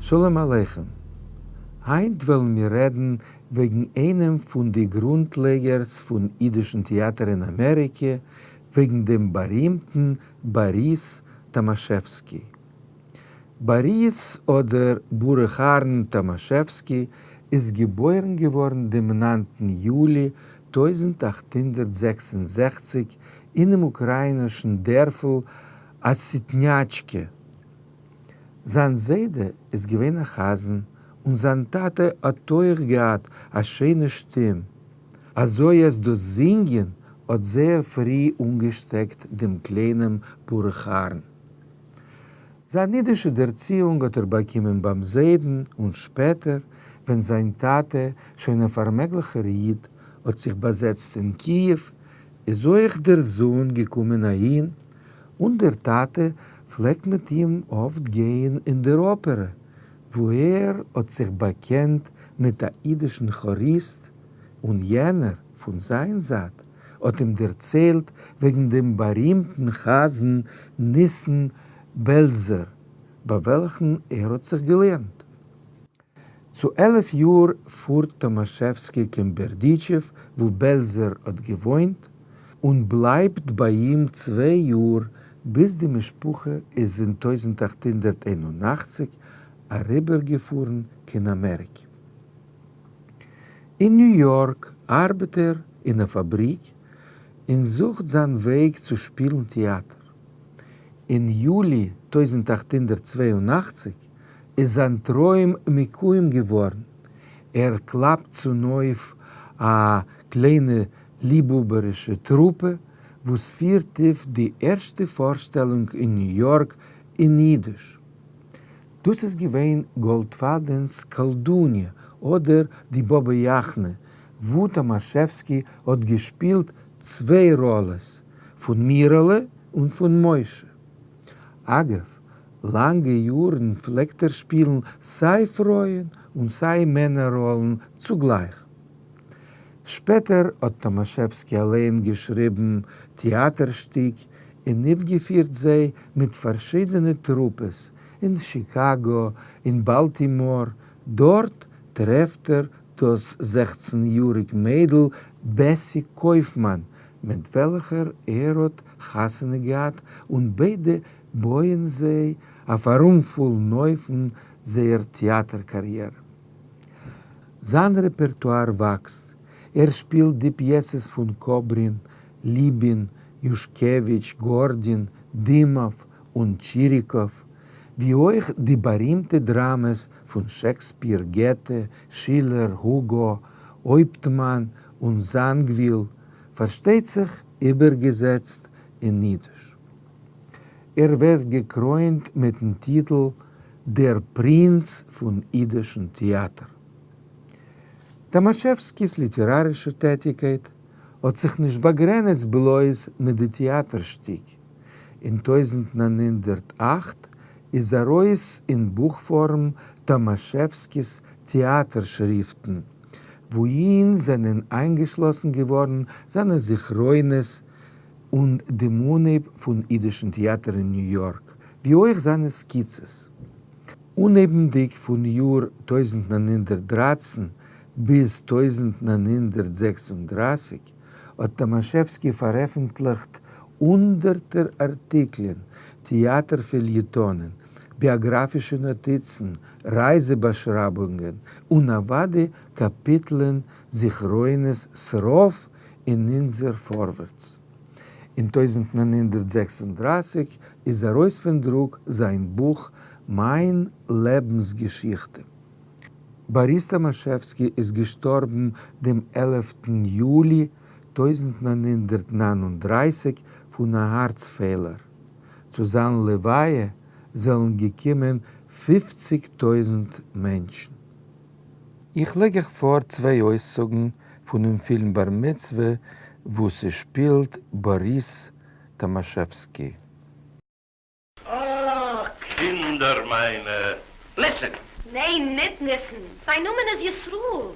שלום עליכם. היינט וועלן מיר רעדן וועגן איינעם פון די גרונטלייגערס פון אידישן טעאטער אין אמעריקע, וועגן דעם בארימטן באריס טאמאשעווסקי. באריס אדער ברוך אהרן טאמאשעווסקי איז געבוירן געווארן דעם נײַנטן יולי 1866 אינעם אוקראינישן דערפל אסיטניאטשקע. זיין זיידע איז געווען א חזן און זיין טאטע האט אויך געהאט א שיינע שטים, אזוי אז דאס זינגען האט זייער פרי אנגעשטעקט דעם קליינעם ברוך אהרן. זיין אידישע דערציאונג האט ער באקומען ביים זיידן און שפעטער ווען זיין טאטע, שוין א פארמעגליכער איד, האט זיך באזעצט אין קיעוו, איז אויך דער זוהן געקומען אהין, און דער טאטע פלעגט מיט אים אפט גייען אין דער אפערע, וואו ער האט זיך באקענט מיט א אידישן כאריסט, און יענער, פון זיין זייט, האט אים דערציילט וועגן דעם בארימטן חזן ניסן בעלזער, ביי וועלכן ער האט זיך געלערנט. צו 11 יאר פארט טאמאשעווסקי קיין בערדיטשעוו וואו בעלזער האט געוואוינט, און בלייבט ביי אים צוויי יאר ביז די משפחה איז אין 1881 אריבערגעפארן קיין אמעריקע. אין ניו יארק ארבעט ער אין א פאבריק און זוכט זיין וועג צו שפילן טעאטער. אין יולי 1882 איז זיין טרוים מקוים געווארן, ער קלאפט צונויף א קליינע ליבהאבערישע טרופע וואס פירט אויף די ערשטע פארשטעלונג אין ניו יארק אין אידיש. דאס איז געווען גאלדפאדענס קאלדוניא אדער די באבע יאכנע, וואו טאמאשעווסקי האט געשפילט צוויי ראלעס, פון מירעלע און פון משה. אגב, לאנגע יארן פלעגט ער שפילן סיי פרויען און סיי מענער ראלן צוגלייך. שפעטער האט טאמאשעווסקי אליין געשריבן טעאטער שטיק און אויפגעפירט זיי מיט פארשידענע טרופעס אין שיקאגא, אין באלטימאר, דארט טרעפט ער דאס 16 יאריג מיידל בעסי קויפמאן מיט וועלכער ער האט חתונה געהאט און ביידע בויען זיי אויף א רומפולן אופן זייער טעאטער קאריערע. זיין רעפערטואר וואקסט, ער שפילט די פיעסעס פון קאברין, ליבין, יושקעוויטש, גארדין, דימאוו און טשיריקאוו, ווי אויך די בארימטע דראמעס פון שעקספיר, געטע, שילער, הוגא, הויפטמאן און זאנגוויל, פארשטייט זיך איבערגעזעצט אין אידיש. ער ווערט געקרוינט מיטן טיטל דער פרינץ פון אידישן טעאטער. טאמאשעווסקי'ס ליטערארישע טעטיקייט האט זיך נישט באגרעניצט בלויז מיט די טעאטער שטיק. אין 1908 איז ארויס אין בוך פארם טאמאשעווסקי'ס טעאטער שריפטן, וואוהין זענען איינגעשלאסן געווארן זיינע זכרונות און דעם אנהייב פון אידישן טעאטער אין ניו יארק, ווי אויך זיינע סקיצעס. אנהייבנדיג פון יאר 1913 ביז 1936 האט טאמאשעווסקי פארעפנטליכט הונדערטער ארטיקלען, טעאטער פעליעטאנען, ביאגראפישע נאטיצן, רייזע באשרייבונגען, און אוודאי קאפיטלען זכרונות ס'רוב אין אונזער פארווערטס. אין 1936 איז ארויס פון דרוק זיין בוך מיין לעבנסגעשיכטע. באריס טאמאשעווסקי איז געשטארבן דעם עלפטן יולי 1939 פון א הארץ פעלער. צו זיין לוויה זענען געקומען 50 טויזנט מענטשן. איך לייג אייך פאר צוויי אויסצוגן פונעם פילם בר מצוה וואו ס'שפילט באריס טאמאשעווסקי. אַ, קינדער מײַנע! Listen. ניין, ניט ניסן. זיין נאמען איז ישראל.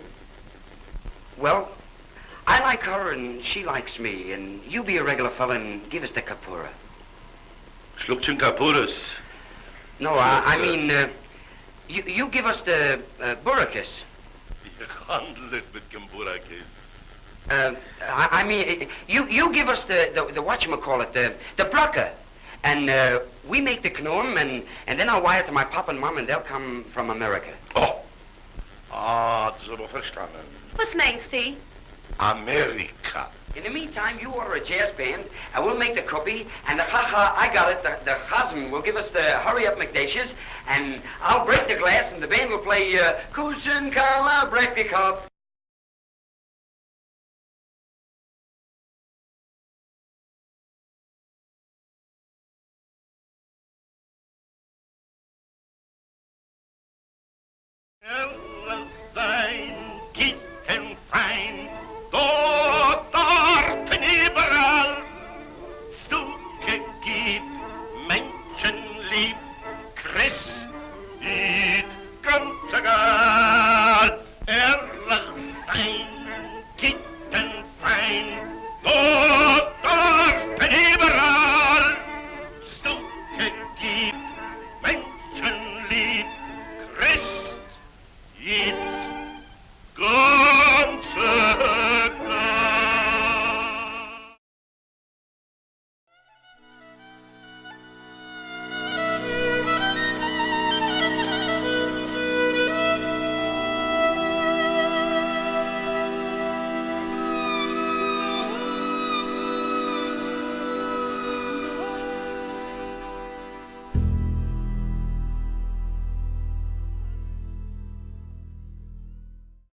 Well, I like her and she likes me and you be a regular fellow and give us the כפרה. שלאגט שוין כפרות. No, I mean. You give us the בורעקעס. איך האנדל ניט מיט קיין בורעקעס. I mean, you give us the whatchamacallit, the ברכה, and we make the תנאים, and then I'll wire to my papa and mama and they'll come from America. אה! אה, דאס האב איך פארשטאנען. וואס מיינסטו? אמעריקא. In the meantime, you order a jazz band, and we'll make the cookie, and the ha-ha, I got it, the, the chazan will give us the hurry-up McDashes, and I'll break the glass, and the band will play, uh, קוסן כלה ברעך די קאפ.